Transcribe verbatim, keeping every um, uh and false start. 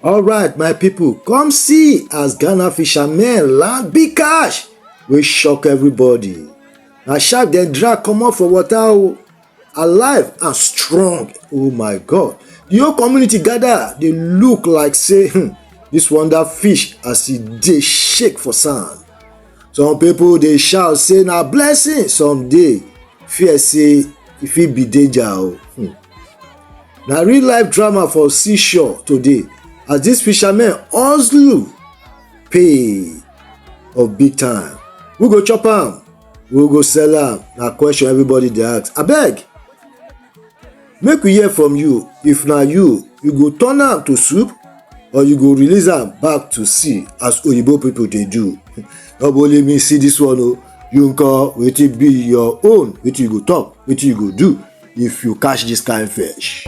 Alright, my people, come see as Ghana fishermen land big catch wey shock everybody. Na shark dem drag comot for water o, alive and strong. Oh my God. The whole community gather dey look like say, hmm, this wonder fish as e dey shake for sand. Some people dey shout say na blessing, some dey fear say e fit be danger o. Hmm. Na real life drama for seashore today as this fishermen hustle pay of big time. Who go chop am? Who go sell am? Na question everybody dey ask. Abeg, make we hear from you. If na you, you go turn am to soup or you go release am back to sea as oyibo people dey do? No be only me see this one o. You nko, wetin be your own? Wetin you go talk? Wetin you go do if you catch this kind fish?